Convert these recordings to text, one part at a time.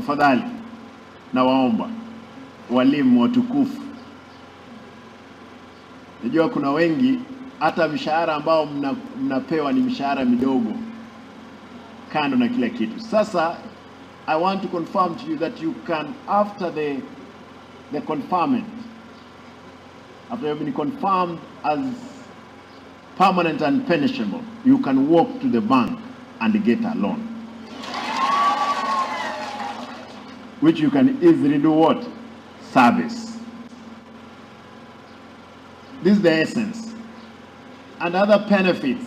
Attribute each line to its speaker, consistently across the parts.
Speaker 1: Tafadhali nawaomba walimu watukufu, najua kuna wengi hata mshahara ambao mnapewa ni mshahara midogo, kando na kila kitu. Sasa I want to confirm to you that you can, after the conferment, after you have been confirmed as permanent and pensionable, you can walk to the bank and get a loan, which you can easily do what? Service. This is the essence. And other benefits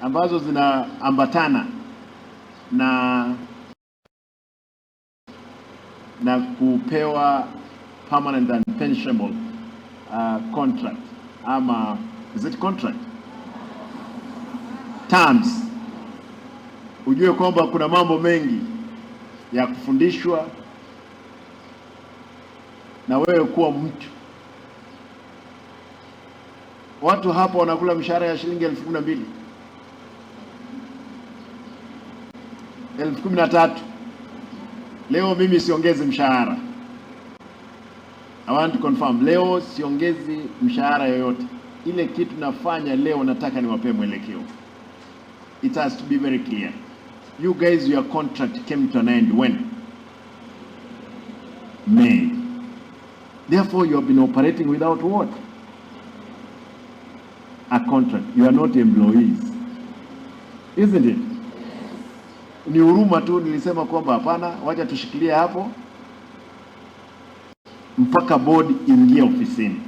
Speaker 1: ambazo zinaambatana na kupewa permanent and pensionable contract, ama is it contract terms. Ujue kwamba kuna mambo mengi ya kufundishwa na wewe kuwa mtu. Watu hapa wanakula mshahara ya shilingi 12,000, 13,000. Leo mimi siongezi mshahara. I want to confirm, leo siongezi mshahara yoyote. Ile kitu nafanya leo, nataka niwapee mwelekeo. It has to be very clear. You guys, your contract came to an end when? May. Therefore, you have been operating without what? A contract. You are not employees. Isn't it? Ni huruma tu nilisema kwamba hapana, wacha tushikilie hapo mpaka board ingie ofisini.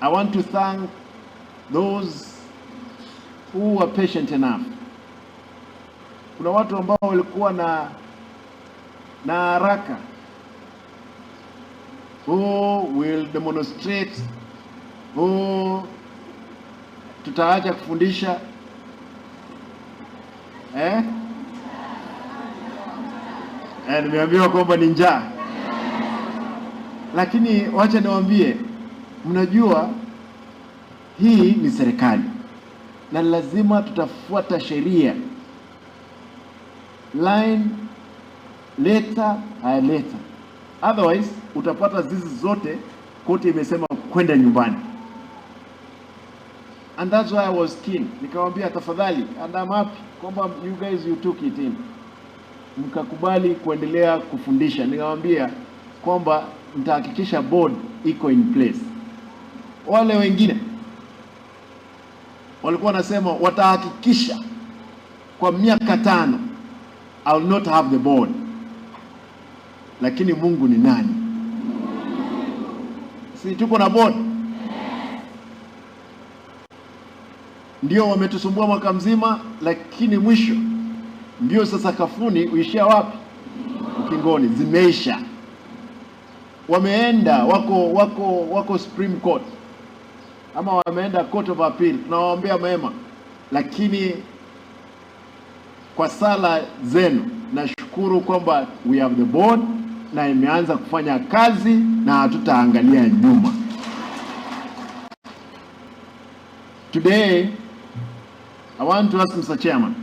Speaker 1: I want to thank those who were patient enough. Kuna watu ambao walikuwa na haraka, who will demonstrate, who tutaacha kufundisha. Nimeambiwa kwamba ni njaa, lakini wacha niwaambie, mnajua hii ni serikali na lazima tutafuata sheria line letter by letter, otherwise utapata zizi zote koti imesema kwenda nyumbani. And that's why I was keen, nikamwambia tafadhali, and I'm happy kwamba you guys you took it in, mkakubali kuendelea kufundisha. Nikamwambia kwamba nitahakikisha board iko in place. Wale wengine walikuwa wanasema watahakikisha kwa miaka 5 I will not have the board, lakini Mungu ni nani? Si tuko na board? Ndio wametusumbua mwaka mzima, lakini mwisho ndio sasa kafuni uishia wapi? Ukingoni. Zimeisha, wameenda wako Supreme Court ama wameenda Court of Appeal. Tunawaombea mema, lakini kwa sala zenu nashukuru kwamba we have the board na imeanza kufanya kazi na hatutaangalia nyuma. Today I want to ask Mr. Chairman